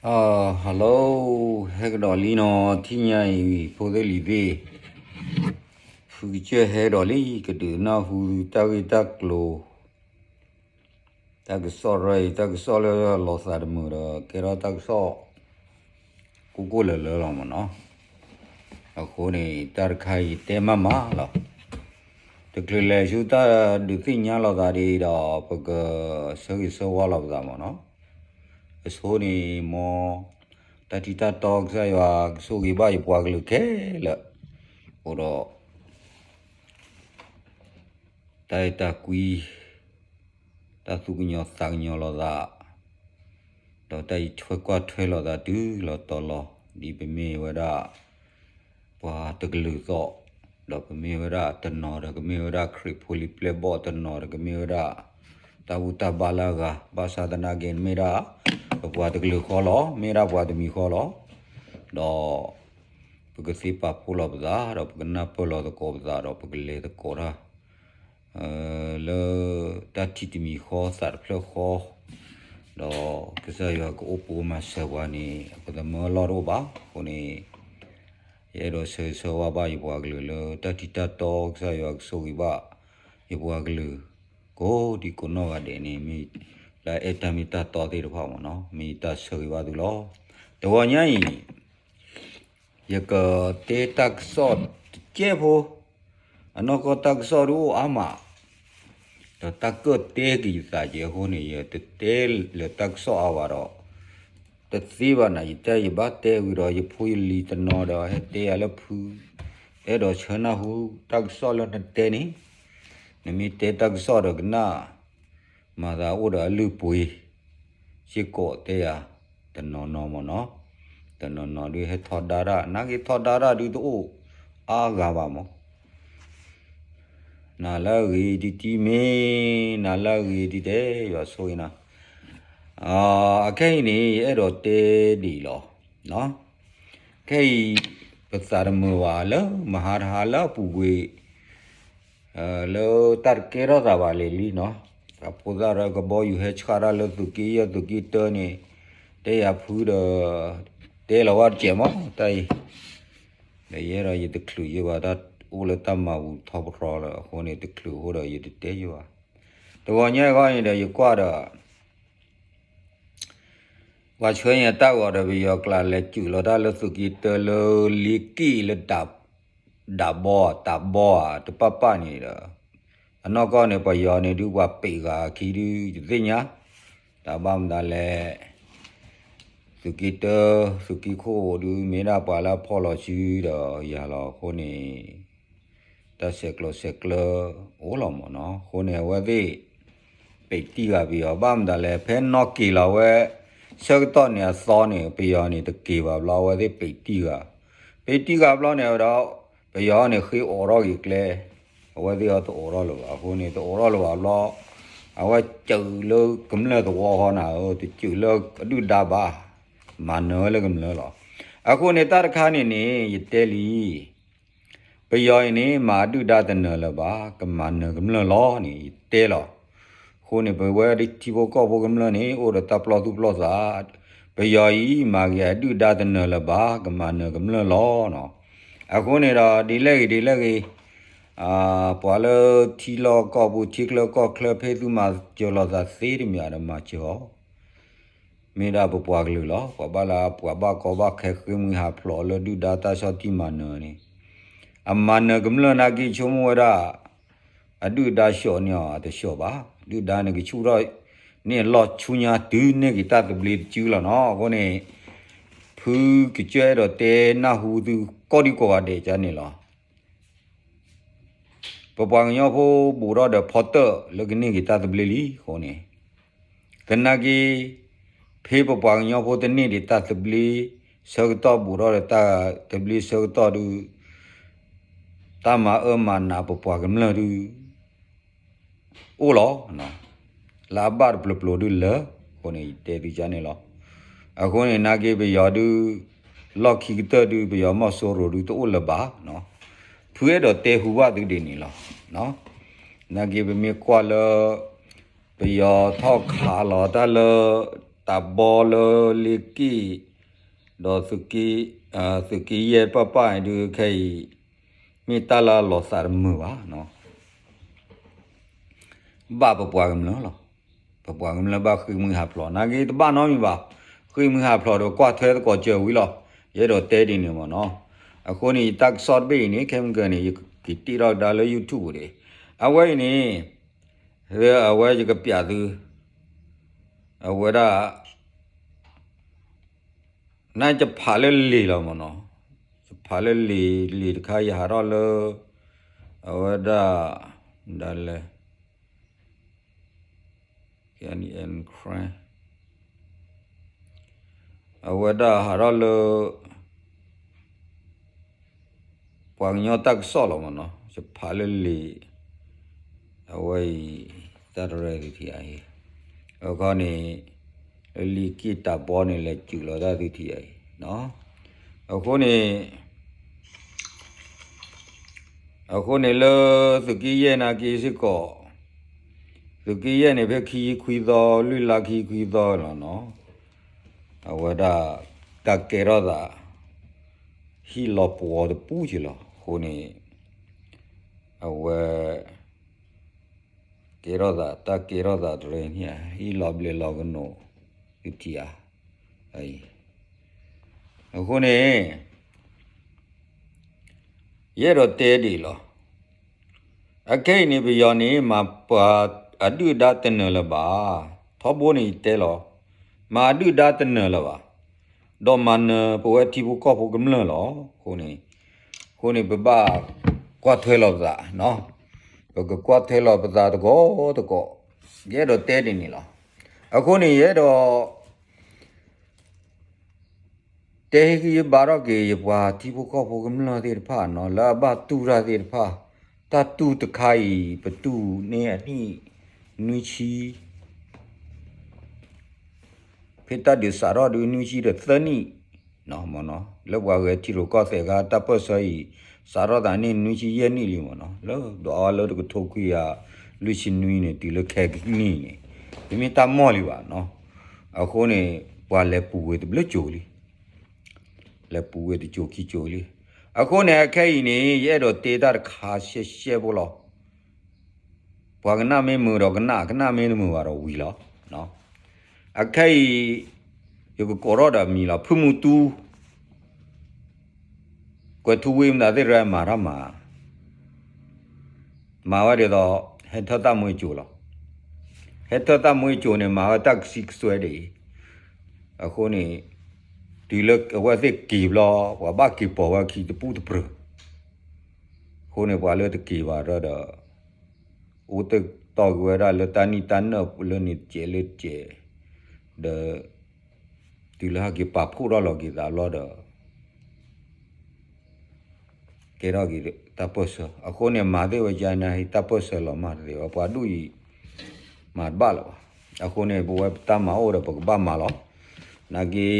Hello, ဟဲကဒီးလံနီၤ ထံၣ်ညါအံၤ ဖိသ့ၣ်လံၤသ့ၣ်, ဖုကစၢၢ်ဟဲကဒီးလံ ကဒုးနၢ်ဟူတၢ်ဂ့ၢ်တၢ်ကျိၤ တၢ်ကစီၣ်ရၢအံၤ တၢ်ကစီၣ်လၢလီၤသးတမုာ်ဒီး ကဲထီၣ်တၢ်ကစီၣ် ကိၢ်ကိၢ်လၢၤလၢၤလီၤမ့ၢ်နီၤ. အဃိန့ၣ် တၢ်တခါအံၤတဲမးမးလီၤ. တချုးလဲၤဆူတၢ်ဒုးသ့ၣ်ညါလိာ်သးဒ်အံၤဒီး ပကဆၢဂ့ၤဆၢဝါလီၤပသးမ့ၢ်နီၤ. အဆိန့ၣ်မ် တၢ်ထံတၢ်တီကစၢ်ယွၤကဆိၣ်ဂ့ၤဘၣ်ယပှၤကလုာ်ခဲလၢာ်, အိၣ်ဒီး တၢ်အဲၣ်တၢ်ကွံ တၢ်သူၣ်ကညီၤသးကညီၤလိာ်သး, ဒီးတၢ်အံးထွဲကွၢ်ထွဲလိာ်သးတုၤလီၤတီၤလီၤ, ဒ်ပမ့ၢ်ဝဲဒၣ် ပှၤတကလုာ်သိး, ဒီးပမ့ၢ်ဝဲဒၣ်တနီၤဒီး ကမ့ၢ်ဝဲဒၣ်ခရံာ်ဖိလံၤပျဲၢ်ဘီၣ်တနီၤဒီး ကမ့ၢ်ဝဲဒၣ် တၢ်ဘူၣ်တၢ်ဘါလၢအဂၤ, ဘၣ်ဆၣ်သနာ်က့ မ့ၢ်ဒၣ် ပပှၤတကလုာ်ဃီလီၤ, မ့ၢ်ဒၣ်ပှၤတမံၤဃီလီၤ. ဒီး ပကသ့ပာ်ဖှိၣ်လီၤပသး ဒီးပကနၢ်ပၢၢ်လီၤသကိးပသး ဒီးပကလဲၤသကိးတၢ် လၢတၢ်ထံၣ်တမံၤဃီသးတဖျၢၣ်ဃီ, ဒီးကစၢ်ယွၤကအိၣ်ပိာ်မၤစၢၤပှၤန့ၣ် ပသမၢလီၢ်တအိၣ်ဘၣ်. အဃိန့ၣ် ယအဲၣ်ဒိးဆၢဂ့ၤဆၢဝါဘၣ်ယပှၤကလုာ်လၢတၢ်ထံၣ်တၢ်တီ ကစၢ်ယွၤကဆိၣ်ဂ့ၤဘၣ် ယပှၤကလုာ် ကိးဒံကိးနီၢ်ဂၤဒဲးန့ၣ် မ့ၢ်လၢအအဲၣ်တၢ်မ့ၢ်တၢ်တီသ့ၣ်တဖၣ်မ့ၢ်နီၤ, မ့ၢ်ယတၢ်ဆၢဂ့ၤဘၣ်သုလီၤ. တဂီၤညါအံၤ ယကတဲတၢ်ကစီၣ်တကဲဖိ, အနီၢ်ကီၢ်တၢ်ကစီၣ်ဒုးအိၣ်အါမး, ဒီးတၢ်ကၢၣ်တဲက့ၤယသးက့ၤအဃိန့ၣ် ယတတဲလၢတၢ်ကစီၣ်အါဘၣ်ဒီး တသ့ဘၣ်နၤ, ယတဲယဘၣ်တဲဝံၤဒီး ယဖိယလံၤတနီၤဒီး ဟဲတဲယၤလၢဖု အဲၣ်ဒိးဆၢနၢ်ဟူတၢ်ကစီၣ်လၢနတဲန့ၣ်, နမ့ၢ်တဲတၢ်ကစီၣ်ဒီးကနၣ် မၤသးအိၣ်ဒီးအလုၢ်အပှ့ၤ စ့ၢ်ကီးတဲယၤ တနီၤနီၤမ့ၢ်နီၤ, တနီၤနီၤဒုးဟဲထီဒါတၢ်, နာ်က့ထီဒါတၢ်ဒုးတအိၣ်အါဂၤဘၣ်မး, နၤလၢအဂ့ၤတံၢ်တံၢ်မ့ၢ်, နၤလၢအဂ့ၤတံၢ်တဲ ယွၤဆိၣ်ဂ့ၤနၤ. အခဲအံၤန့ၣ် ယအဲၣ်ဒိးတဲဒ်အံၤလီၤ. ခဲအံၤ ပသးတမုာ်ဘၣ်လၢ မဟါတဟါလၢအပူၤကွံာ် လၢတၢ်တကဲထီၣ်သးဘၣ်လံလံနီၤ, အဖိသၣ်ရၢကဘီယူၤဟဲဆှၣ်တၢ်လၢသုးက့ယဲၢ်သုးက့တၢန့ၣ် တဲယၤဖုဒီး တဲလီၤဝဲတကဲးမး တၢ်အံၤ, ဒီးယဲဒီးယတချုးယဲဘၣ် တၢ်အိၣ်လၢတၢ်မၤပူၤထီပတြီလီၤ အဃိန့ၣ် တချုးအဃိဒီးယတတဲယဲဘၣ်. တဂီၤညါအံၤဃီန့ၣ်ဒီး ယကွၢ်ဒီး ပှၤဆှၢန့ၢ်တၢ်ဂီၤဒီး ပယီၤကျါလဲၤစုာ်လီၤတၢ်လၢသုးက့တၢလၢလ့က့ၣ်လၢ ဒးဘီ တးဘီဧါ တပၣ်ပၣ်န့ၣ်ဒီး အနီၢ်ကီၢ်န့ၣ် ပယီၤန့ၣ်ဒုး ပှၤပံးဂၤခံဒုး ယတသ့ၣ်ညါ, တၢ်ဘၣ်မတၤလဲၣ် သုးက့တၢ သုးက့ခိၣ်ဒုး မ့ၢ်ဒၣ်ပှၤလၢအဖီၣ်လီၤစုဒီးယၤလီၤ အဃိန့ၣ် တၢ်ဆဲးကျိးဆဲးကျၢအိၣ်လီၤမ့ၢ်နီၤ. အဃိန့ၣ် အဝဲသ့ၣ် ပံးတံၢ်ဂၤပယီၤ ဘၣ်မတၤလဲၣ် ဖဲနီၢ်က့ၤလီၤဝဲ ဆၢကတီၢ်န့ၣ်အသီန့ၣ် ပယီၤန့ၣ်တက့ၤဘၣ်ဘျီ အဝဲသ့ၣ်ပံးတံၢ်ဂၤ, ပံးတံၢ်ဂၤဘျီန့ၣ်ဒီး ပယီၤန့ၣ်ဃ့အိးထီၣ်က့ၤကျဲ, အဝဲသ့ၣ်အီၤတအိးထီၣ်လၢၤဘၣ်. အဃိန့ၣ် တအိးထီၣ်လၢၤဘၣ်ဘျီ အဝဲစုာ်လၢကမျၢၢ်သဝီဃီနၤဧၢ, တစုာ်လၢအဒုၣ်ဒါဘၣ်, မၤနၢၤဝဲလၢကမျၢၢ်လီၤ. အဃိန့ၣ် တၢ်တခါန့ၣ်န့ၣ် ယတဲလံ ပယီၤအံၤန့ၣ် မၤအဒုၣ်ဒါတနၢၤလၢၤဘၣ်, ကမၤနၢၤကမျၢၢ်လီၤန့ၣ် ယတဲလီၤ. အဃိန့ၣ် ပဝဲဒၣ်ထံဖိကီၢ်ဖိကမျၢၢ်န့ၣ် အိၣ်ဒီးတၢ်ပျီသူၣ်ပျီသး, ပယီၤအံၤ မၤက့ၤအဒုၣ်ဒါတနၢၤလၢၤဘၣ်, ကမၤနၢၤကမျၢၢ်လီၤနီၤ. အဃိန့ၣ်ဒီး ဒ်လဲၣ်ဂ့ၤဒ်လဲၣ်ဂ့ၤ ပှၤလၢထံလီၢ်ကီၢ်ပူၤ ထံချၢကီၢ်ချၢ ဖဲသုမၤစၢၤလိာ်သးသ့တမံၤဒီး မၤစၢၤအီၤ မ့ၢ်ဒၣ်ပပှၤကလုာ်လီၤ. ပှၤဘၣ်လၢပှၤဘၣ်ကီဘၣ်ခဲဃ့မုၢ်ဟးဖျိးလၢဒုၣ်ဒါတၢ်ဆီၣ်တံၢ်မၤနၢၤန့ၣ်, အမၤနၢၤကမျၢၢ်နာ်က့ ဆိကမိၣ်ဝဲဒၣ် အဒုၣ်ဒါဆှိးန့ၢ်အီၤ အတဆှိးဘၣ်. ဒုၣ်ဒါန့ၣ် ကဆူၣ်ထီၣ်န့ၢ်အလီၢ်ဆူညါတုၤန့ၢ်က့ၤတၢ်သဘျ့တစုလီၤနီၤ. အဃိန့ၣ် ဖုကစၢၢ်အဲၣ်ဒိးတဲနၢ်ဟူသုကိးဒံကိးဂၤဒဲးကန့ၣ်လီၤ. ပပှၤကညီဖိဘူးထီၣ်ဒီးဖီတၢၣ်လၢကန့ၢ်က့ၤတၢ်သဘျ့လံအဃိန့ၣ်, သနာ်က့ ဖဲပပှၤကညီဖိတန့ၢ်ဒံးတၢ်သဘျ့ဆၢကတီၢ် ဘူးထီၣ်ဒီးတၢ်သဘျ့ဆၢကတီၢ်ဒုး တၢ်မၤအၢမၤနးပပှၤကမျၢၢ်ဒုး အိၣ်လီၤ. လၢအဘၣ်တပျိၤပျိၤဒုးလၢာ်, အဃိန့ၣ် ယတဲသုကန့ၣ်လီၤ. အဃိန့ၣ် နာ်က့ပယီၤဒုး လီၢ်ခံကတၢၢ်ဒုး ပယီၤမီၢ်စိရိၤဒုးတအိၣ်လၢၤဘၣ်. ဖုအဲၣ်ဒိးတဲဟူဘၣ်သုဒ်န့ၣ်လီၤ. နာ်က့ပမ့ၢ်ကွၢ်လၢ ပယီၤထီၣ်ခးလီၤတၢ်လၢ တၢ်ဘီလၢလ့ၤက့ၣ် ဒီး သုးက့ယဲၢ်ပၢ်ပၢ်အံၤဒုးခဲအံၤ မ့ၢ်တၢ်လၢအလီၤသးတမုာ်ဘၣ်နီၤ. ဘၣ်ပပှၤကမျၢၢ်လီၤ. ပပှၤကမျၢၢ်ဘၣ်ဃ့ၢ်မှံဟးဖျိး နာ်က့တဘၣ်နီတမံၤဘၣ်. ဃ့ၢ်မှံဟးဖျိးဒီးကွၢ်ထွဲသကိးစၢၤဝံၤလီၤ. ယအဲၣ်ဒိးတဲဒ်န့ၣ်မ့ၢ်နီၤ. အဃိန့ၣ် ယတၢ်ကစီၣ်တဘ့ၣ်အံၤန့ၣ် ခဲမုၢ်ကၢန့ၣ် ယက့ၤတ့ထီၣ်ကဒါလၢ YouTube ပူၤဒၣ်. အဝဲအံၤန့ၣ် အဝဲယကပျးသု အဝဲဒၣ် နယဖးလၢလံာ်လီၤမ့ၢ်နီၤ. ယဖးလၢလံာ် လံာ်တခါယဟးထီၣ်လၢ အဝဲဒၣ် ဒ်လဲၣ် အဝဲဒၣ်ဟးထီၣ်လၢ ပှၤကညီတၢ်ကစီၣ်လီၤမ့ၢ်နီၤ. ယဖးလၢလံာ် အဝဲအံၤ တၢ်တရဲၣ်သုထံၣ်အံၤ အခီန့ၣ် လၢလ့ၤက့ၣ်တၢ်ဘီန့ၣ် လဲၤစူးလီၤတၢ်သုထံၣ်အံၤ အဃိန့ၣ် အဃိန့ၣ်လၢ သုးက့ယဲၢ်နာ်က့စ့ၢ်ကီး သုးက့ယဲၢ်န့ၣ် ဖဲခံဆံခွံသီ လွံၢ်လါခံဆံခွံသီလီၤနီၤ. အဝဲဒၣ် တၢ်ကဲထီၣ်သး ဟံၣ်လီၤပှီၤတပူၤက့ၤလီၤ. အဃိန့ၣ် အဝဲ ကဲထီၣ်သး တၢ်ကဲထီၣ်သးတရံးန့ၣ် ဟံၣ်လီၤဘျဲးလီၤကနိး သုထံၣ်ဧါ. အဃိန့ၣ် ယအဲၣ်ဒိးတဲဒ်အံၤလီၤ. အခဲအံၤန့ၣ် ပယီၤန့ၣ် မၤပှၤအဒုၣ်ဒါတနၢၤလၢၤဘၣ်. ထီဘိန့ၣ်ယတဲလီၤ. မၤအဒုၣ်ဒါတနၢၤလၢၤဘၣ်. ဒီးမၤနၢၤပဝဲထံဖိကီၢ်ဖိကမျၢၢ်လီၤ. အဃိန့ၣ် အဃိန့ၣ် ပဘၣ်ကွၢ်ထွဲလီၤပသး, ပကကွၢ်ထွဲလီၤပသးတကိးတကိး, ယအဲၣ်ဒိးတဲဒ်န့ၣ်လီၤ. အဃိန့ၣ် ယအဲၣ်ဒိး တဲဟ့ၣ်ဂံၢ်ဟ့ၣ်ဘါထီၣ်က့ၤ ယပှၤထံဖိကီၢ်ဖိကမျၢၢ်သ့ၣ်တဖၣ်နီၤ လၢအဘၣ်တူၢ်တၢ်သ့ၣ်တဖၣ်, တၢ်တူၢ်တခါအံၤ ပတူၢ်န့ၢ်အနံၣ်နွံဆံ ဖဲတၢ်ဒုးစးထီၣ်ဒုးနွံဆံဒီးသၢနံၣ်, လၢပှၤဂဲၤထံရူၢ်ကီၢ်သဲးခါ တၢ်ပၢၢ်ဆၢအံၤ စးထီၣ်သးန့ၣ်နွံဆံယဲၢ်နံၣ်လံမ့ၢ်နီၤ, လၢဒွးအီၤလၢတကထိခွံကယၤလွံၢ်ဆံနွံန့ၣ် တုၤလၢခဲကနံၣ်န့ၣ် တမ့ၢ်တၢ်မီၢ်လံဘၣ်နီၤ. အဃိန့ၣ် ပှၤလဲၤပူၤဝဲတဘျုးကၠိၤလံ လဲၤပူၤဝဲတကၠိၤခံကၠိၤလံ. အဃိန့ၣ် အခဲအံၤန့ၣ် ယအဲၣ်ဒိးတဲတၢ်တခါရှဲရှဲဖိလီၤ. ပှၤကနၣ်မ့ၢ်မုာ်ဒီးကနၣ်, ကနၣ်မ့ၢ်တမုာ်ဘၣ်ဒီးဝံၤလီၤ. အခဲအံၤ ယကကိးထီၣ်ဒီးမံၤလီၤ. ဖုမူတူ ကွဲးထူဝ့ၣ်မတၤသ့ၣ်တဖၣ်မၤတၢ်မၤ မၤဝဲဒ်သိး ဟဲထၢၣ်သးမွ့ကၠိၤလီၤ. ဟဲထၢၣ်သးမွ့ကၠိၤန့ၣ် မၤဝဲတၢ်ကဆံကစွဲဒ်အံၤ. အဃိန့ၣ် တုၤလၢအဝဲသ့ၣ်က့ၤဘျီ ပှၤဘၣ်က့ၤပိာ်ဝဲခံတပူတပြၢၤ. အဃိန့ၣ် ပှၤလၢတက့ၤဘၣ်ဒီး အိၣ်တတီၢ်က့ၤဝဲဒၣ်လၢတၢ်နံၣ်တၢ်နၢၣ်လၢန့ၣ်တကဲးလၢတကဲး, ဒီး တုၤလၢဟဲက့ၤပာ်ဖှိၣ်ထီၣ်လီၤက့ၤသးဘျီဒီး ကဲထီၣ်က့ၤတၢ်ပၢၢ်ဆၢ. အဃိန့ၣ် မၤသ့ၣ်ဝဲကန့ၣ် တၢ်ပၢၢ်ဆၢလီၤမၢ်တသ့ဘၣ်, ပှၤဒူၣ်အံၤ မၤတဘၣ်လၢၤဘၣ်. အဃိန့ၣ် ပဝဲပတၢ်မၤအိၣ်ဒီးပကဘၣ်မၤလီၤ. နာ်က့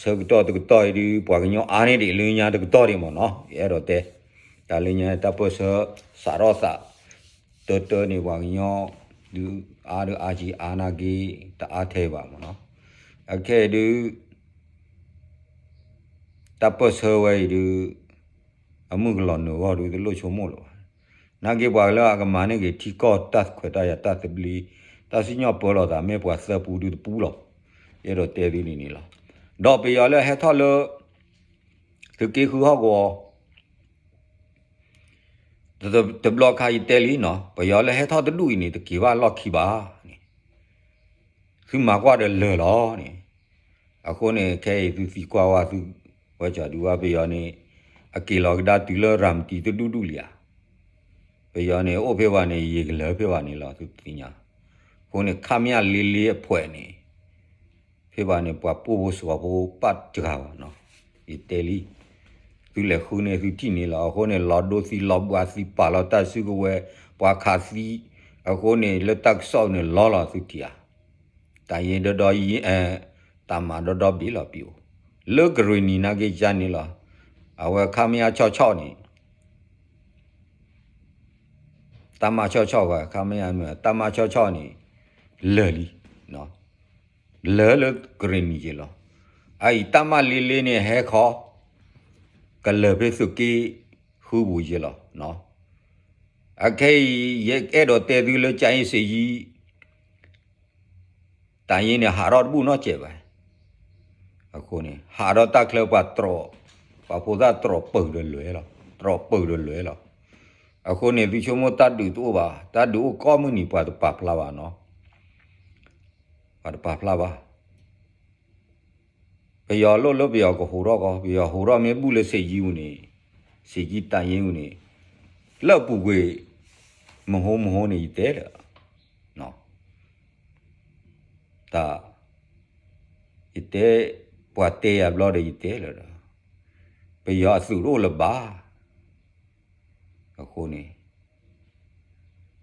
ဆၢကတီၢ်တကတီၢ်အံၤဒုး ပှၤကညီအါန့ၢ်ဒံးလၢညါတကတီၢ်ဒံးမ့ၢ်နီၤ, ယအဲၣ်ဒိးတဲ တၢ်လၢညါတၢ်ပၢၢ်ဆၢ စးထီၣ်သး တၢတၢန့ၣ် ပှၤကညီ ဒုးအါဒုးအါကံအါနာ်က့ တအါထဲဘၣ်မ့ၢ်နီၤ. အခဲအံၤဒုး တၢ်ပၢၢ်ဆၢဝဲအံၤဒုး အမုၢ်ကလီၤနုာ်ဂီၢ်ဒုး တလိၣ်ဆိကမိၣ်လၢၤဘၣ်. နာ်က့ပှၤလၢအကမၤန့ၢ်က့ၤထံကီၢ်တၢ်ခွဲးတၢ်ယာ်တၢ်သဘျ့ တၢ်စံၣ်ညီၣ်ပၢလီၤသး မ့ၢ်ပှၤသၢပူဒုတပူလီၤ. ယအဲၣ်ဒိးတဲသုဒ်န့ၣ်လီၤ. ဒီးပယီၤလၢဟဲထီၣ်လၢ သုးက့ဃုဟီၣ်ကဝီၤ တဘျီခါယတဲလံနီၤ, ပယီၤလၢဟဲထီၣ်တဒူၣ်အံၤန့ၣ် တက့ၤဘၣ်လီၢ်ခံဘၣ်န့ၣ်, သုမၤကွၢ်ဒီးလၢာ်လီၤန့ၣ်. အဃိန့ၣ် ခဲအံၤသုသံကွၢ်ဝဲသု ဝဲကၠီဒုးဝဲပယီၤန့ၣ် အက့ၤလီၤကဒါတုၤလၢရၤမတံတဒူၣ်ဒူၣ်လံဧါ. ပယီၤန့ၣ် အိၣ်ဖဲဘၣ်န့ၣ် ယံာ်ကလၢာ်ဖဲဘၣ်န့ၣ်လီၤ သုသ့ၣ်ညါ. အဃိန့ၣ် ခမရ လေးလေးအဖွဲ့န့ၣ် ဖဲဘၣ်န့ၣ် ပှၤပိာ်ဖိစီၤဖိပာ်တဂၤဘၣ်နီၤ, ယတဲလံ. သုလဲၤဃုန့ၣ်သုထံၣ်န့ၣ်လီၤ. အဃိန့ၣ် လီၤဒိသံလီၤဘှါသံပာ်လီၤတၢ်စုကဝဲၤ ပှၤခးသံ, အဃိန့ၣ် လၢတၢ်ကစီၣ်န့ၣ်လီၤလီၤသုထံၣ်ဧါ. တၢ်ယံၤဒီဒီယံၤ, တၢ်မၤဒီဒီဘ့ၣ်လီၤပျိ, လၢကရ့ၣ်နံၤနာ်က့ယါန့ၣ်လီၤ. အဝဲခမရ ဆီဆီန့ၣ် တၢ်မၤဆီဆီဝဲ ခမရ မ့ၢ်တၢ်မၤဆီဆီန့ၣ် လၢာ်လံ. လၢလၢကရ့ၣ်နံၤယ့လီၤ. အအံၤတၢ်မၤလ့လ့န့ၣ်ဟဲခီ ကလၢၤဖဲသုးက့ဃုပူၤယ့လီၤ. အခဲအံၤ ယအဲၣ်ဒိးတဲသုလၢကၠါအ့စ့ယံ တၢ်ယ့န့ၣ် ဟးထီၣ်တဘူၣ်နီတစဲးဘၣ်. အဃိန့ၣ် ဟးထီၣ်တၢ်ချၢပှၤတြီၤ, ပှၤဖိသၣ်တြီၤပၢၢ်ဒီးလွဲလီၤ, တြီၤပၢၢ်ဒီးလွဲလီၤ. အဃိန့ၣ် သုဆိကမိၣ်တၢ်ဒုးတအိၣ်ဘၣ်, တၢ်ဒုးအိၣ်ကိးမုၢ်နံၤ ပှၤတပာ်ဖျါဘၣ်နီၤ, ပှၤတပာ်ဖျါဘၣ်. ပယီၤလိၣ်လၢပယီၤကဟူးထီၣ်ကီး, ပယီၤဟူးထီၣ်မ့ၢ်ဘူၣ်လၢစ့ယံပူၤန့ၣ်, စ့ယံတၢ်ယ့ပူၤန့ၣ်, လၢအပူၤကွံာ် မဟိမဟိန့ၣ် ယတဲလၢ တၢ်, ယတဲ, ပှၤတဲယၤဘျီဒီးယတဲလၢာ်ဒီး, ပယီၤအသုးတအိၣ်လၢၤဘၣ်. အဃိန့ၣ်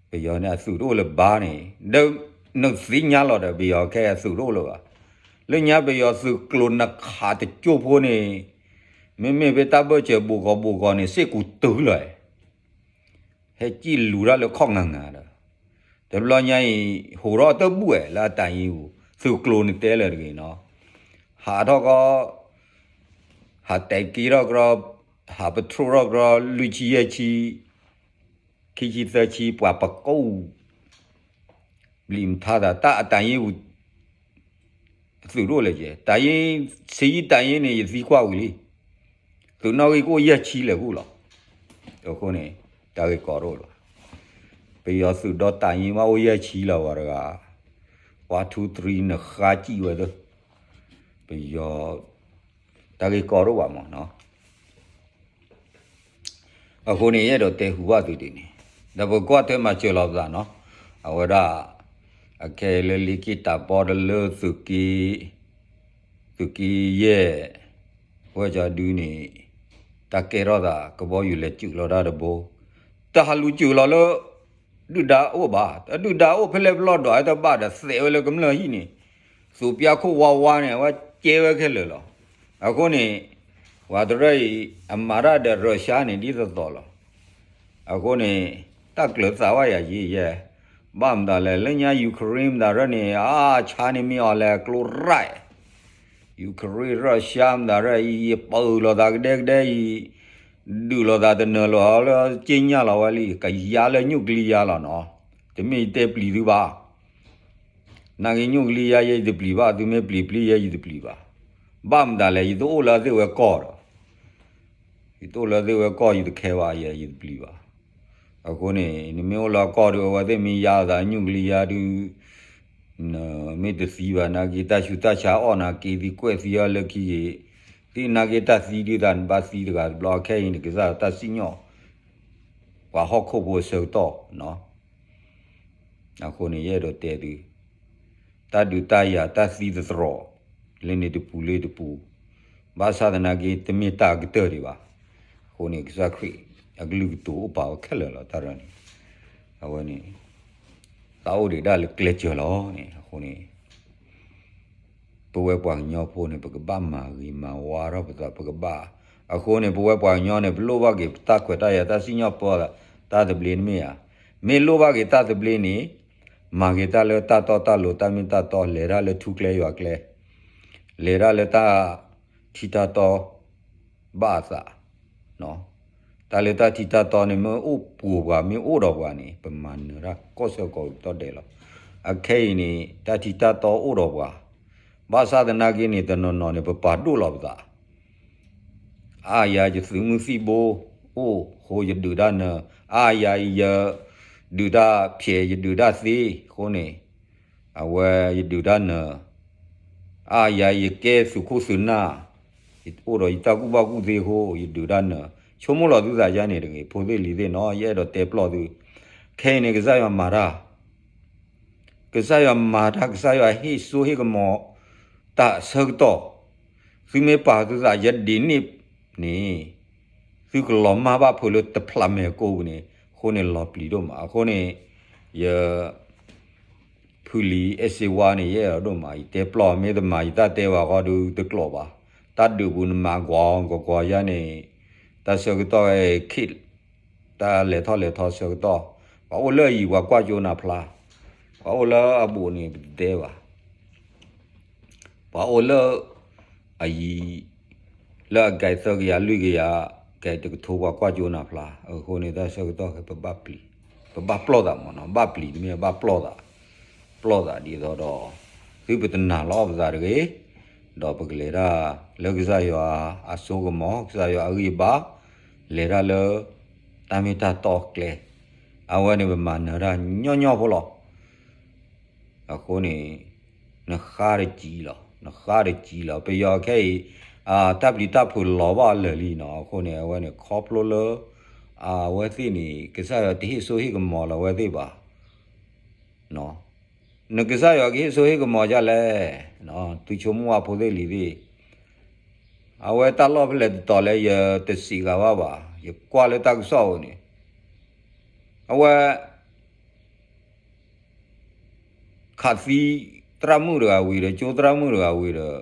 ပယီၤန့ၣ်အသုးတအိၣ်လၢၤဘၣ်န့ၣ်, ဒီးနသ့ၣ်ညါလီၤဒီး ပယီၤခဲအသုးတအိၣ်လၢၤဘၣ်. လၢညါပယီၤသုးကျိၤနခးတကၠိဖိန့ၣ်, မ့မ့ၢ်ဖဲတၢ်ဘၢၣ်စၢၤဘိကီးဘိကီးန့ၣ် စ့ၢ်ကီးတုၤလီၤ. ဟဲစံၣ်လူၤတၢ်လၢခီၣ်ငါငါဒီး, တဘျီညါအံၤ ဟူးထီၣ်တဘူၣ်ဝဲလၢအတၢ်ယ့ပူၤ, သုးကျိၤန့ၣ်တဲလၢာ်တဂ့ၤနီၤ, ဟးထီၣ်ကီး, ဟးတဲက့ၤထီၣ်ကီး, ဟးပထြိထီၣ်ကီး လွံၢ်ဆံယဲၢ်ဆံ, ခံဆံသၢဆံ ပှၤပကိး ဘျံးမထါသး တၢ်အတၢ်ယ့ပူၤ သုးတအိၣ်လၢၤကဲ, တၢ်ယ့, စ့ယံတၢ်ယ့န့ၣ် ယသံကွၢ်ဝံၤလံ, သုးနီၣ်ဂံၢ်ကအိၣ်ယဲၢ်ဆံလဲၣ်ကူၣ်လီၤ. အဃိန့ၣ် တၢ်ဂ့ၢ်ကီတအိၣ်လၢၤဘၣ်. ပယီၤသုးဒီးတၢ်ယ့မးအိၣ်ယဲၢ်ဆံလီၤဝဲတဂၤ, one two three နဃါစံၣ်ဝဲသ့ၣ်, ပယီၤ တၢ်ဂ့ၢ်ကီတအိၣ်ဘၣ်မးနီၤ. အဃိန့ၣ် ယအဲၣ်ဒိးတဲဟူဘၣ်သုဒ်န့ၣ်, ဒီးပကွၢ်ထွဲမၤစၢၤလီၤပသးနီၤ, အဝဲဒၣ် အခဲအံၤလၢလ့က့ၢ်တၢ်ပီတလၢ သုးက့ယဲၢ် ဝဲကီဒုန့ၣ် တၢ်ကဲထီၣ်သး ကဘီယူၤလဲၤစူးလီၤတၢ်တဘိ, တၢ်ဟးလူၤစူးလီၤလၢ ဒုၣ်ဒါအိၣ်ဘၣ်, ဒုၣ်ဒါအိၣ်ဖဲလဲၣ်ပလီၢ်ဒိးတဘၣ်ဒီး သဲးဝဲလၢကမျၢၢ်ဟံၣ်န့ၣ်, သူးပျါခိၣ်ဝါဝါန့ၣ် အဝဲကဲဝဲခဲလၢာ်လီၤ. အဃိန့ၣ် ပှၤတရၢအံၤ အမၤတၢ်ဒီးရၢၡါန့ၣ် ဒ်သိးသိးလီၤ. အဃိန့ၣ် တၢ်ကျၢၤသးဝဲယၤယံၤယဲ, ဘၣ်မတၤလဲၣ် လၢညါ Ukraine မတၤရၢန့ၣ် အါဆါန့ၣ်မ့ၢ်အီၤလဲၣ် ကျိရၣ် Ukraine ရၢၡါမတၤရၢအံၤ ပၢၤလိာ်သးကဒဲကဒဲအံၤ, ဒုးလိာ်သးတနၢၤလီၤလၢက့ညၣ်လီၤဝဲလံ ကယါလၢညူးကလံယါလီၤနီၤ, တမ့ၢ်ယတဲပျံၤသုဘၣ်. နာ်က့ညူးကလံယါယဲယတပျံၤဘၣ်, သုမ့ၢ်ပျံၤပျံၤယဲယတပျံၤဘၣ်. ဘၣ်မတၤလဲၣ် ယတအိၣ်လၢအသ့ၣ်ဝဲကီၢ်ဒီး, ယတအိၣ်လၢအသ့ၣ်ဝဲကီၢ် ယတခဲဘၣ်ယဲ ယတပျံၤဘၣ်. အဃိန့ၣ် နမ့ၢ်အိၣ်လၢအကီၢ်ဒီး အဝဲသ့ၣ်မ့ၢ်ယါသးညူးကလံယါဒုး နမ့ၢ်တသံဘၣ်နာ်က့ တၢ်ဆူးတၢ်ဆါအီၣ်နာ်က့ သံကွဲးသံအီၤလၢခံဂ့ၤ, သ့ၣ်နာ်က့တၢ်သံဒုးသး နဘၣ်သံတဂၤတဘျီ ခဲအံၤန့ၣ် ကစၢ်တၢ်စံၣ်ညီၣ် ပှၤဟီၣ်ခိၣ်ဖိအဆၢကတီၢ်နီၤ. အဃိန့ၣ် ယအဲၣ်ဒိးတဲသု, တၢ်ဒုးတၢ်ယၤတၢ်သံတတြီၤ လၢန့ၣ်တပူၤလၢတပူၤ, ဘၣ်ဆၣ်သနာ်က့ တမ့ၢ်တၢ်အကတၢၢ်ဒံးဘၣ်. အဃိန့ၣ် ကစၢ်ခရံာ်အကလုၢ်ကတိၤအိၣ်ပာ်ဝဲခဲလၢာ်လီၤ တၢ်ရၢန့ၣ်, အဝဲန့ၣ် သးအိၣ်ဒံးဒၣ်လၢကျဲစၢၤလီၤန့ၣ် အဃိန့ၣ် ပဝဲပှၤကညီဖိန့ၣ် ပကဘၣ်မၤဂ့ၤမၤဝါထီၣ်ပသး ပကဘၣ်, အဃိန့ၣ် ပဝဲပှၤကညီန့ၣ် ပလိၣ်ဘၣ်က့ၤပတၢ်ခွဲးတၢ်ယာ်တၢ်စံၣ်ညီၣ်ပၢသး တၢ်သဘျ့တမ့ၢ်ဧါ, မ့ၢ်လိၣ်ဘၣ်က့ၤတၢ်သဘျ့န့ၣ် မၤက့ၤတၢ်လၢတၢ်တီတၢ်လိၤ တၢ်မ့ၢ်တၢ်တီ လဲၤတၢ်လၢထူကျဲယွၤကျဲ, လဲၤတၢ်လၢတၢ်ထံတၢ်တီ ဘၣ်အသး တၢ်လၢတၢ်ထံတၢ်တီန့ၣ် မ့ၢ်အိၣ်ပှိၤပှၤ မ့ၢ်အိၣ်ဒီးပှၤန့ၣ် ပမၤနၢၤတၢ်ကီၢ်စၢကီးကတီၢ်ဒဲးလီၤ. အခဲအံၤန့ၣ် တၢ်ထံတၢ်တီအိၣ်ဒီးပှၤ, ဘၣ်ဆၣ်သနာ်က့န့ၣ် တနီၤနီၤန့ၣ် ပပာ်ဒိၣ်လီၤပသး အါယၤယသုးမုၢ်သံၣ်ဘိအိၣ်အဃိ ယဒုးတၢ်နၢၤ, အါယၤအံၤယဒုးတၢ်ဖျဲး ယဒုးတၢ်သ့အဃိန့ၣ် အဝဲယဒုးတၢ်နၢၤ, အါယၤအံၤယကဲသုးခိၣ်သုးနၢ်, ယအိၣ်ဒီးယတၢ်ကူၣ်ဘၣ်ကူၣ်သ့အဃိ ယဒုးတၢ်နၢၤ, ဆိကမိၣ်လီၤသုသးယါန့ၣ်တဂ့ၤ, ဖိသ့ၣ်လံၤသ့ၣ်နီၤ, ယအဲၣ်ဒိးတဲပျီၢ်သု, ခဲအံၤန့ၣ် ကစၢ်ယွၤမၤတၢ် ကစၢ်ယွၤမၤတၢ် ကစၢ်ယွၤဟ့ၣ်စိဟ့ၣ်ကမီၤတၢ်အဆၢကတီၢ်, သုမ့ၢ်ပာ်သုသးယဲဒ်န့ၣ်န့ၣ် သုကလီၤမၢ်ဘၣ်ဖုးလၢတဖျးမဲာ်ကိးပူၤန့ၣ်, အဃိန့ၣ်လီၤပျံၤဒိၣ်မး, အဃိန့ၣ် ယ ဖုလံၤအဲၣ်စ့ဝါန့ၣ် ယအဲၣ်အီၤဒိၣ်မး, ယတဲပျီၢ်မ့ၢ်တမၤ ယတၢ်တဲဘၣ်ဃီဒုးတကျိးဘၣ်, တၢ်ဒုးပူၤနမၤကွၢ်ကွၢ်ယါန့ၣ်, တၢ်ဆၢကတီၢ်ဝဲ ခ့ၣ် တၢ်လဲၤထီၣ်လဲၤထီဆၢကတီၢ်, ပှၤအိၣ်လၢအယံၤပှၤကွၢ်ကၠိနၤဖျါ, ပှၤအိၣ်လၢအဘူးန့ၣ် ပတတဲဘၣ်. ပှၤအိၣ်လၢ အယံၤ လၢအကဲသၢကယၤလွံၢ်ကယၤ, ကဲတကထိ ပှၤကွၢ်ကၠိနၤဖျါ. အဃိန့ၣ် တၢ်ဆၢကတီၢ်ခဲ ပဘၣ်ပျံၤ, ပဘၣ်ပျီၢ်သးမ့ၢ်နီၤ, ဘၣ်ပျံၤတမ့ၢ် ဘၣ်ပျီၢ်သး, ပျီၢ်သးဒ်သိးဒီး သုပတနာ်လီၤပသးတဂ့ၤ, ဒီးပကလဲၤတၢ်လၢကစၢ်ယွၤအစိကမီၤ, ကစၢ်ယွၤအဂံၢ်အဘါ, လဲၤတၢ်လၢ တၢ်မ့ၢ်တၢ်တီအကျဲ, အဝဲန့ၣ်ပမၤနၢၤတၢ်ညီညီဖိလီၤ. အဃိန့ၣ် နဃါတကံလီၤ, နဃါတကံလီၤ. ပယီၤခဲအံၤ တၢ်ပျံၤတၢ်ဖုးလီၤဘၣ်အလၢာ်လံနီၤ. အဃိန့ၣ် အဝဲန့ၣ်ခီဖျိလၢ အဝဲသ့ၣ်န့ၣ် ကစၢ်ယွၤတဟ့ၣ်စိဟ့ၣ်ကမီၤလၢၤအဝဲသ့ၣ်ဘၣ်. နကစၢ်ယွၤကဟ့ၣ်စိဟ့ၣ်ကမီၤဒ်လဲၣ်, သုဆိကမိၣ်အဖိသ့ၣ်လံၤသ့ၣ်, အဝဲတၢ်လီၢ်ဖဲလဲၣ်တတီၤလဲၣ်ယတစံးဂၤဘၣ်ဘၣ်, ယကွၢ်လၢတၢ်ကစီၣ်အံၤန့ၣ်, အဝဲ ခးသံသရၣ်မုၣ်တဂၤဝံၤဒီး ကၠိသရၣ်မုၣ်တဂၤဝံၤဒီး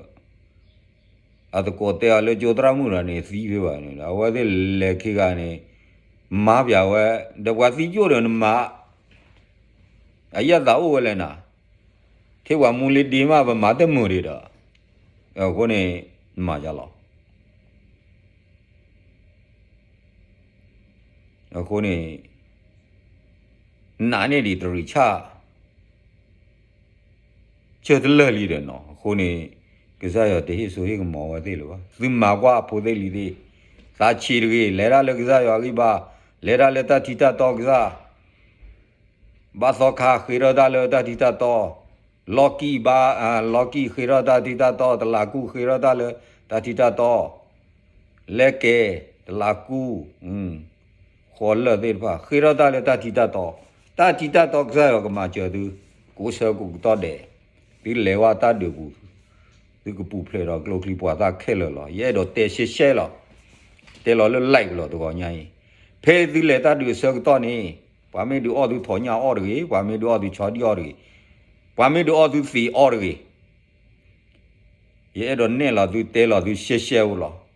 အသကိးတဲအီၤလၢကၠိသရၣ်မုၣ်ဒီးန့ၣ် သံဖဲဘၣ်န့ၣ်ဒီး အဝဲသ့ၣ်လဲၤခံဂၤန့ၣ် မၤပၠးဝဲ, ဒီးပှၤသံကၠိၣ်ဒီးနမၤ အယဲၢ်သးအိၣ်ဝဲလဲၣ်နၤ, ထဲပှၤမူလ့ဒ့မး ပမၤတမုာ်ဒံးဒီး, အဃိန့ၣ် မၤယါလီၤ. အဃိန့ၣ် နာ်န့ၢ်ဒံးတရံးဆၣ် ဆၢတလၢာ်လံဒီးနီၤ. အဃိန့ၣ် ကစၢ်ယွၤတဟ့ၣ်စိဟ့ၣ်ကမီၤဝဲသ့ၣ်လၢၤဘၣ်. သုမၤကွၢ်အဖိသ့ၣ်လံၤသ့ၣ်, သးဆံးတဂ့ၤ, လဲၤတၢ်လၢကစၢ်ယွၤအဂံၢ်ဘါ, လဲၤတၢ်လၢတၢ်ထံတၢ်တီကစၢ် ဘၣ်သီခါဃ့ထီၣ်တၢ်လၢတၢ်ထံတၢ်တီ, လီၢ်ကံၢ်ဘၣ်, လီၢ်ကံၢ်ဃ့ထီၣ်တၢ်ထံတၢ်တီ, တလးကူၣ်ဃ့ထီၣ်တၢ်လၢတၢ်ထံတၢ်တီ, လဲကဲ, တလးကူၣ်, ဃီလၢၢ်သ့ၣ်တဖၣ် ဃ့ထီၣ်တၢ်လၢတၢ်ထံတၢ်တီ, တၢ်ထံတၢ်တီကစၢ်ယွၤကမၤစၢၤသု, ကိးဆၢကိးကတီၢ်ဒဲး, သုလဲၤဝဲတၢ်ဒုးပူၤ သုကပူၤဖျဲးဒီးကျိချံပှၤသၣ်ခဲလၢာ်လီၤ. ယအဲၣ်ဒိးတဲရှဲရှဲလီၤ. တဲလီၤလၢ live လီၤတဂီၤညါအံၤ, ဖဲသုလဲၤတၢ်ဒုးအဆၢကတီၢ်န့ၣ်, ပှၤမ့ၢ်ဒုးအီၣ်သုထိးညၣ်အီၣ်တဂ့ၤ, ပှၤမ့ၢ်ဒုးအီၣ်သုဆီဒံၣ်အီၣ်တဂ့ၤ, ပှၤမ့ၢ်ဒုးအီၣ်သုသံးအီၣ်တဂ့ၤ. ယအဲၣ်ဒိးနဲၣ်လီၤသု တဲလီၤသုရှဲရှဲအိၣ်လီၤ.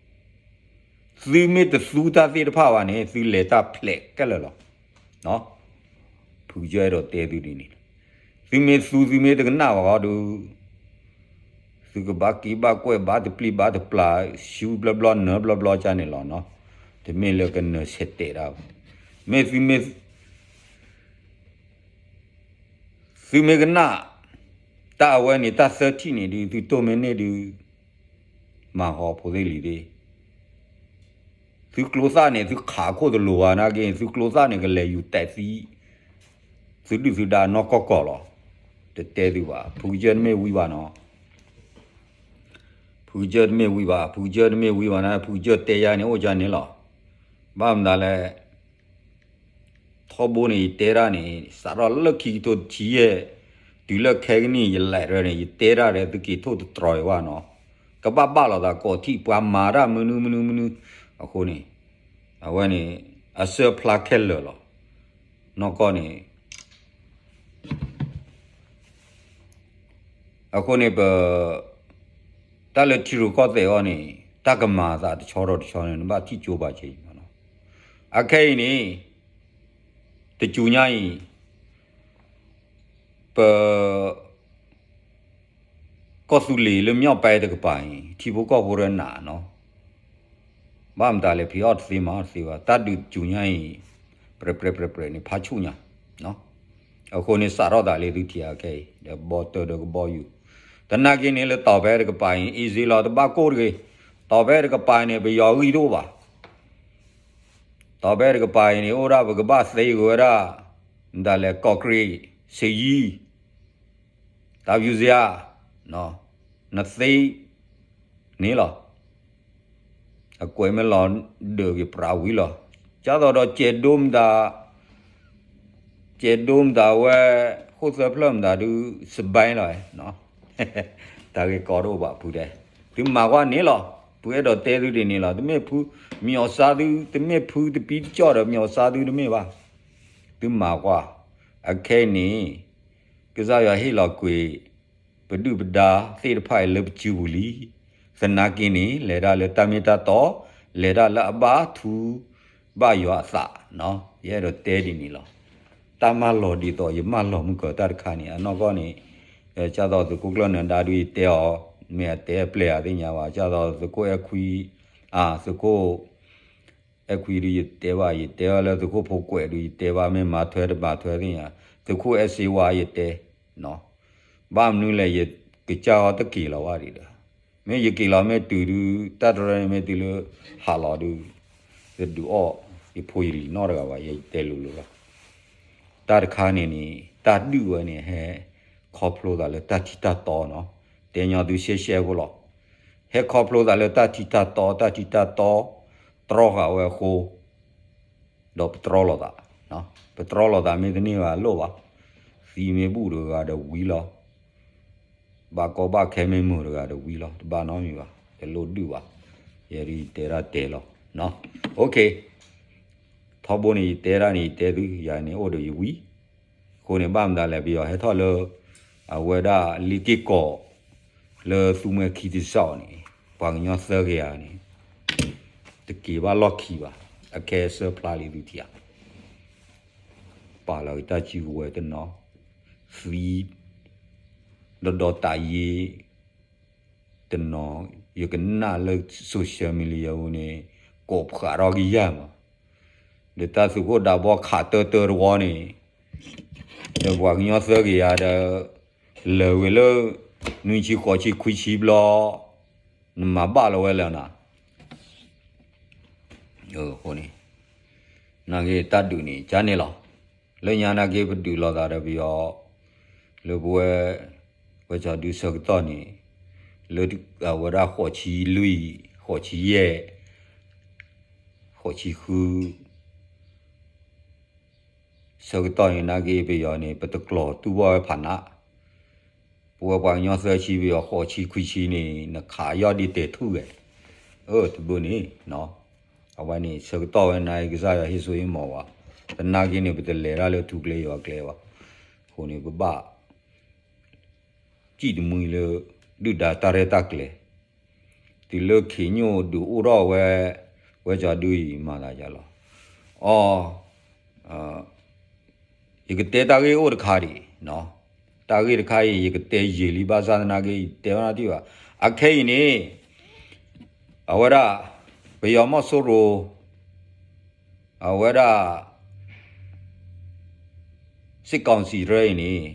သုမ့ၢ်တသူတၢ်သ့ၣ်တဖၣ်ဘၣ်န့ၣ် သုလဲၤတၢ်ဖျဲးခဲလၢာ်လီၤ. ဖုကစၢၢ်အဲၣ်ဒိးတဲသုဒ်န့ၣ်, သုမ့ၢ်သူ သုမ့ၢ်တကနၣ်ဘၣ်ဃီဒီး, သုကဘၣ်က့ၤဘၣ်ကွဲး ဘၣ်တပျံၤဘၣ်တပျၢ် ဆူဘျီဘျီနၢၤဘျီဘျီကန့ၣ်လီၤနီၤ. တမ့ၢ်လၢကနၢၤဆဲးတဲာ်တၢ်ဘၣ်. မ့ၢ်သုမ့ၢ် သုမ့ၢ်ကနၣ် တၢ်အဝဲန့ၣ် တၢ်သၢထံၣ်န့ၣ်ဒုး သုတိၢ်မ့ၢ်န့ၢ်ဒုး မၤဃီဖိသ့ၣ်လံၤသ့ၣ်, သုကျိသၣ်န့ၣ် သုခးခိၣ်တလိၤဘၣ်နာ်က့, သုကျိသၣ်န့ၣ် ကလဲၤယူၤတဲာ်သံ သုဒုၣ်သုဒါနီၢ်ကီၢ်ကီၢ်လီၤ. တတဲသုဘၣ်, ဖုကစၢၢ်တမ့ၢ်ဝံဘၣ်နီၤ. ဖုကစၢၢ်တမ့ၢ်ဝံဘၣ်, ဖုကစၢၢ်တမ့ၢ်ဝံဘၣ်န့ၣ် ဖုကစၢၢ်တဲယၤန့ၣ် အိၣ်ကန့ၣ်လီၤ. ဘၣ်မတၤလဲၣ် ထီဘိန့ၣ် ယတဲတၢ်န့ၣ် စးထီၣ်လၢခံကထိတဆံယဲၢ် တုၤလၢခဲကနံၣ် ယလဲၤရၢန့ၣ် ယတဲတၢ်ဒီး သုက့ၤထိၣ်တတြီၤယၤဘၣ်နီၤ. ကဘၣ်ဘၣ်လိာ်သးကိးထံၣ် ပှၤမၤတၢ်မနုၤမနုၤမနုၤ အဃိန့ၣ် အဝဲန့ၣ် အစၢဖျါခဲလၢာ်လီၤ. နီၢ်ကီၢ်န့ၣ် အဃိန့ၣ် ပ တၢ်လၢထံရူၢ်ကီၢ်သဲးအီၤန့ၣ် တၢ်ကမၤအသးတဆီဒီးတဆီန့ၣ် နဘၣ်ထံၣ်ကၠိဘၣ်က့ၤ. အခဲအံၤန့ၣ် တစူၤညါအံၤ ပ ကီၢ်သူလ့ၤလၢ မြောက်ပိုင်း တကပၤအံၤ ထံဖိကီၢ်ဖိရနးနီၤ. ဘၣ်မတၤလဲၣ် ဖံးအီၣ်တသ့မၤအီၣ်တသ့ဘၣ်. တၢ်ဒုးတစူၤညါအံၤ ပြဲးပြဲးပြဲးပြဲးန့ၣ် ဖးဆူၣ်ညါ အဃိန့ၣ် စးထီၣ်သးလၢသုထံၣ်အခဲအံၤ ဒီးဘီတၢၢ်ဒီးကဘီယူၤ သနာ်က့န့ၣ် လၢတီၤဖဲတကပၤအံၤ easy လီၤ တဘၣ်ကိၢ်တဂ့ၤ. တီၤဖဲတကပၤအံၤန့ၣ် ပယီၤဂံၢ်တအိၣ်ဘၣ်. တီၤဖဲတကပၤအံၤန့ၣ် အိၣ်ဒၣ်ပကဘၣ်သ့ဂ့ၤဝဲဒၣ် မတၤလဲၣ် ကီးကြံး ဆ့ယံၤ တၢ်ဖၠူစယါ နသ့န့ၣ်လီၤ. အကွဲးမ့ၢ်လီၤဒၢးက့ၤပြးဝံၤလီၤ. ကၢ်သိးဒီးကဲးဒိမတၤ ကဲးဒိမတၤဝဲ ဃိၣ်သၢဖျၢၣ်မတၤဒုး စဘဲလီၤ. တၢ်ဂ့ၢ်ကီတအိၣ်ဘၣ်ဖုတဲ. သုမၤကွၢ်န့ၣ်လီၤ. ဖုအဲၣ်ဒိးတဲသုဒ်န့ၣ်လီၤ. တမ့ၢ်ဖု မံၤအီၣ်စါသု တမ့ၢ်ဖုတပံတကၠီၣ်ဒီး မံၤအီၣ်စါသုတမ့ၢ်ဘၣ်. သုမၤကွၢ် အခဲအံၤန့ၣ် ကစၢ်ယွၤဟ့ၣ်လီၤကွံာ် ပဒုၣ်ပဒါသ့ၣ်တဖၣ်အံၤလၢပစုပူၤလံ. သနာ်က့န့ၣ် လဲၤတၢ်လၢတၢ်မ့ၢ်တၢ်တီ, လဲၤတၢ်လၢအဘၣ်ထူ ဘၣ်ယွၤအသး, ယအဲၣ်ဒိးတဲဒ်န့ၣ်လီၤ. တၢ်မၢလီၤဒ်သိးယမၢလီၤမုၢ်ကၢၤတၢ်တခါန့ၣ် အနီၢ်ကီၢ်န့ၣ် ကၢ်သိးသုးခိၣ်ကျၢၢ်နၢၤဒါဒုးယတဲအီၤ မ့ၢ်အတဲအပျဲၢ်အသ့ၣ်ညါဘၣ် ကၢ်သိးသုးခိၣ်အဲၣ်ခွံ, အၢ သုးခိၣ် အဲၣ်ခွံဒုးယတဲဘၣ် ယတဲဘၣ်လၢသုးခိၣ်ဖိကွဲးဒုးယတဲဘၣ် မ့ၢ်မၤထွဲတမၤထွဲသ့ၣ်ညါ သုးခိၣ်အဲၣ်စ့ဝါယတဲ, ဘၣ်မနုၤလဲၣ် ယကစၢ်ဟီတက့ၤလီၤဘၣ်ဒံးဒီး, မ့ၢ်ယက့ၤလီၤမ့ၢ်တုၤဒုး တၢ်တရၢန့ၣ်မ့ၢ်တုၤလၢ ဟးလီၤဒုး ယဒုးအီၣ် ယဖိယလံၤနီတဂၤဘၣ် ယတဲလိၤလိၤလီၤ. တၢ်တခါန့ၣ်န့ၣ် တၢ်ဒုးဝဲန့ၣ် ဟဲခီဖျိသးလၢတၢ်ထံၣ်တၢ်တီနီၤ, တဲညီသုရှဲရှဲဖိလီၤ. ဟဲခီဖျိသးလၢတၢ်ထံၣ်တၢ်တီ တၢ်ထံၣ်တၢ်တီ တြီဃာ်ဝဲအဃိ ဒီးပတြီလိာ်သး, ပတြီလိာ်သးမ့ၢ်တန့ၢ်ဘၣ်လိၣ်ဘၣ်, သံမ့ၢ်ဘူၣ်တဂၤဒီးဝံၤလီၤ, ဘၣ်ကီဘၣ်ခဲမ့ၢ်မုာ်တဂၤဒီးဝံၤလီၤ တဘၣ်နီတမံၤဘၣ်, တလိၣ်ဒုးဘၣ်, ယဲဒ်ယတဲဒၣ်တဲလီၤ, OK, ထီဘိန့ၣ် ယတဲဒၣ်န့ၣ် ယတဲသု ယၤန့ၣ်အိၣ်ဒီးယဝံၤ, အဃိန့ၣ် ဘၣ်မတၤလဲၣ် ပယီၤဟဲထီၣ်လၢ အဝဲဒၣ်လ့က့ၢ်ကီး လၢသူမှဲခံတစီၣ်န့ၣ် ပှၤကညီသၢကယၤန့ၣ် တက့ၤဘၣ်လီၢ်ခံဘၣ်, အခဲအစၢဖျါလံသုထံၣ်ဧါ, ပာ်လီၤက့ၤတၢ်စုကဝဲၤတနီၤ, သံ ဒီးဒီးတၢ်ယ့ တနီၤ, ယကနၣ်လၢ social media ပူၤန့ၣ် ကိးဖျးထီၣ်ကယၤမး, ဒီးတၢ်သုးခိၣ်ဒးဘီခးတၢတၢတဝီန့ၣ်, ဒီးပှၤကညီသၢကယၤဒီး လဲၤဝဲလၢ နွံဆံဃိးဆံခွံဆံဘျီ, နမၤဘၣ်လီၤဝဲလၢနၤ အဃိန့ၣ် နာ်က့တၢ်ဒုးန့ၣ် ကန့ၣ်လီၤ. လၢညါနာ်က့ ပဒုးလိာ်သးဒီးပယီၤ လၢပဝဲ ဝဲကၠီဒုဆၢကတီၢ်န့ၣ် လၢအဝဲဒၣ်ဃိးဆံလွံၢ် ဃိးဆံယဲၢ် ဃိးဆံဃု ဆၢကတီၢ်န့ၣ် နာ်က့ပယီၤန့ၣ် ပတကျိၤတူၢ်ဘၣ်ဝဲဖးနး, ပဝဲပှၤကညီသၢဆံ ပယီၤဃိးဆံခွံဆံန့ၣ် နခးယီၢ်ဒ်တဲာ်ထူၣ်ဝဲ, အၢ တဘျီန့ၣ် အဝဲန့ၣ် ဆၢကတီၢ်ဝဲနာ်က့ ကစၢ်ယွၤဟ့ၣ်စိဟ့ၣ်မီၤဝဲ, သနာ်က့န့ၣ် ပတလဲၤတၢ်လၢထူကျဲယွၤကျဲဘၣ်, အဃိန့ၣ် ပဘၣ် စံၣ်တမှံလၢ ဒုၣ်ဒါတၢ်ရဲၣ်တၢ်ကျဲၤ, တုၤလၢခ့ညိၣ်ဒုးအိၣ်ထီၣ်ဝဲ ဝဲကၠီဒုအံၤ မၤသးယၤလီၤ, အီ ယကတဲတၢ်ဂ့ၢ်အိၣ်တခါဒံး, တၢ်ဂ့ၢ်တခါအံၤ ယကတဲယံာ်လံ ဘၣ်ဆၣ်သနာ်က့ ယတဲဝဲနၤတံၢ်ဘၣ်, အခဲအံၤန့ၣ် အဝဲဒၣ် ပယီၤမီၢ်စိရိၤ အဝဲဒၣ် စစ်ကောင်စီ တရၢအံၤန့ၣ်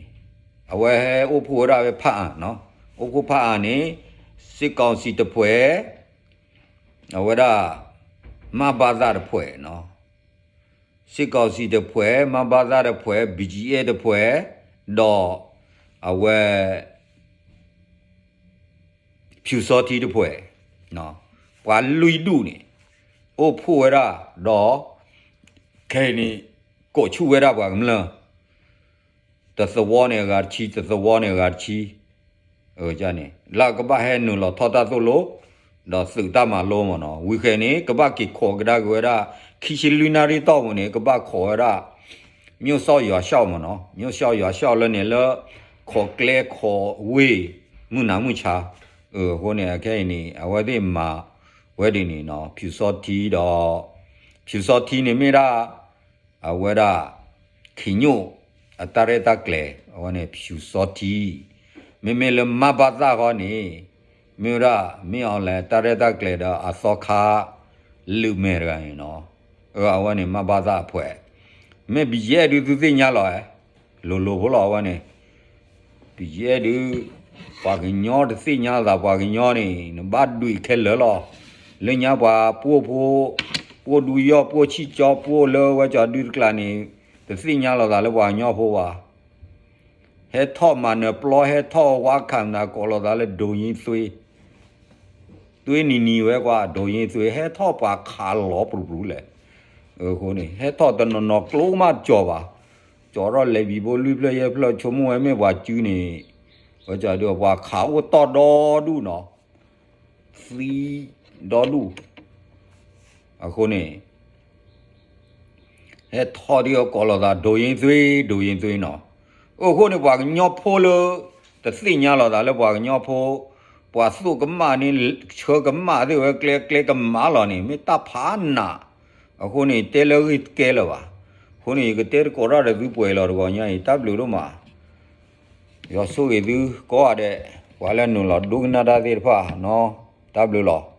အဝဲဟဲအိၣ်ဖှိၣ်ဝဲဒၣ်ဝဲဖးအါနီၤ, အိၣ်ဖှိၣ်ဖးအါန့ၣ် စစ်ကောင်စီ တဖှဲး, အဝဲဒၣ် မဘသ တဖှဲးနီၤ, စစ်ကောင်စီ တဖှဲး, မဘသ တဖှဲး, BGF တဖှဲး, ဒီးအဝဲ ဖၠူစီထံတဖှဲး, ပှၤလွံၢ်ဒူၣ်န့ၣ် အိၣ်ဖှိၣ်ဝဲဒၣ်ဒီး ခဲအံၤန့ၣ် ကိးဆူၣ်ဝဲဒၣ်ပှၤကမျၢၢ် တသဝီန့ၣ်အဂၤတဆံ တသဝီန့ၣ်အဂၤတဆံ, န့ၣ် လၢကဘၣ်ဟဲနုာ်လီၤထီၣ်တၢ်သိၣ်လိ ဒီးသုးတၢ်မၤလိမ့ၢ်နီၤ, ဝံၤဃဲန့ၣ် ကဘၣ်က့ၤခိးကဒါက့ၤဝဲဒၣ် ခံဆံလွံၢ်နၣ်ရံၣ်တီၢ်ပူၤန့ၣ် ကဘၣ်ခိးဝဲဒၣ် မြို့စောင့်ရွာစောင့်မ့ၢ်နီၤ, မြို့စောင့်ရွာစောင့် လၢန့ၣ်လၢ ခိးကျဲခိးဝ့ၢ် မုၢ်နၤမုၢ်ဆါ, အဃိန့ၣ် အခဲအံၤန့ၣ် အဝဲသ့ၣ်မၤဝဲဒ်န့ၣ်နီၤ, ဖၠူစီထံဒီး ဖၠူစီထံန့ၣ်မ့ၢ်ဒၣ် အဝဲဒၣ် ခ့ညိၣ်အတၢ်ရဲၣ်တၢ်ကျဲၤ အဝဲန့ၣ် ဖၠူစီထံ, မ့မ့ၢ်လၢ မဘသ ဃီန့ၣ် မ့ၢ်ဝဲဒၣ် မင်းအောင်လှိုင် တၢ်ရဲၣ်တၢ်ကျဲၤဒီးအသီခါ လုာ်မဲာ်တဂၤန့ၣ်နီၤ, အဝဲန့ၣ် မဘသ အဖှဲး, မ့ၢ် BGF ဒုးသုသ့ၣ်ညါလီၤဧါ, လိၤလိၤဖိလီၤအဝဲန့ၣ် BGF ဒုး ပှၤကညီတသ့ၣ်ညါသး ပှၤကညီန့ၣ် နဘၣ်ဒုးခဲလၢာ်လီၤ, လၢညါပှၤပိၢ်ဖိ ပိၢ်ဒူယီၢ် ပိၢ်ဆံၣ်ကၠီ ပိၢ်လၢဝဲကၠီဒုတကျးန့ၣ် တသ့ၣ်ညါလိာ်သးလၢပှၤကညီဖိဘၣ်, ဟဲထီၣ်မၤနၢၤပျီ ဟဲထီၣ်ဝါခၣ်နၤ ကိးလိာ်သးလၢ ဒိၣ်ယ့သွ့ သွ့နံၤနံၤဝဲကွၢ် ဒိၣ်ယ့သွ့ ဟဲထီၣ်ပှၤခးလီၤပရူၤပရူၤလဲၣ်, အဃိန့ၣ် ဟဲထီၣ်တနီၤနီၤကျိကမၣ်ကၠီၤဘၣ်, ကၠီၤထီၣ်လဲၤဘံၤဖိလွံၢ်ဖျၢၣ်ယဲၢ်ဖျၢၣ် ဆိကမိၣ်ဝဲမ့ၢ်ပှၤစုန့ၣ်, ဝဲကၠီဒုးပှၤခးအိၣ်တီၢ်ဒီဒူၣ်နီၤ, သံဒီဒူၣ်, အဃိန့ၣ် ဟဲထီၣ်ဒ်အကိးလိာ်သး ဒိၣ်ယ့သွ့ ဒိၣ်ယ့သွ့နီၤ, အဃိန့ၣ် ပှၤကညီဖိလၢ တသ့ၣ်ညါလိာ်သးလၢပှၤကညီဖိ, ပှၤသိၣ်ကမၣ်န့ၣ် ဆၢကမၣ်သ့ၣ်ဝဲကျဲ ကျဲကမၣ်လီၤန့ၣ် မ့ၢ်တၢ်ဖးနး, အဃိန့ၣ် တဲလၢဂ့ၢ်တကဲလၢၤဘၣ်, အဃိန့ၣ် ယကတဲသကိးတၢ်ဒီးသုပှဲၤလီၤတဂီၤညါအံၤ တၢ်ဘျုးဒိၣ်မး, ယွၤဆိၣ်ဂ့ၤသုကိးဂၤဒဲး ပှၤလၢနုာ်လီၤဒိကနၣ်တၢ်သ့ၣ်တဖၣ်နီၤ, တၢ်ဘျုးလီၤ.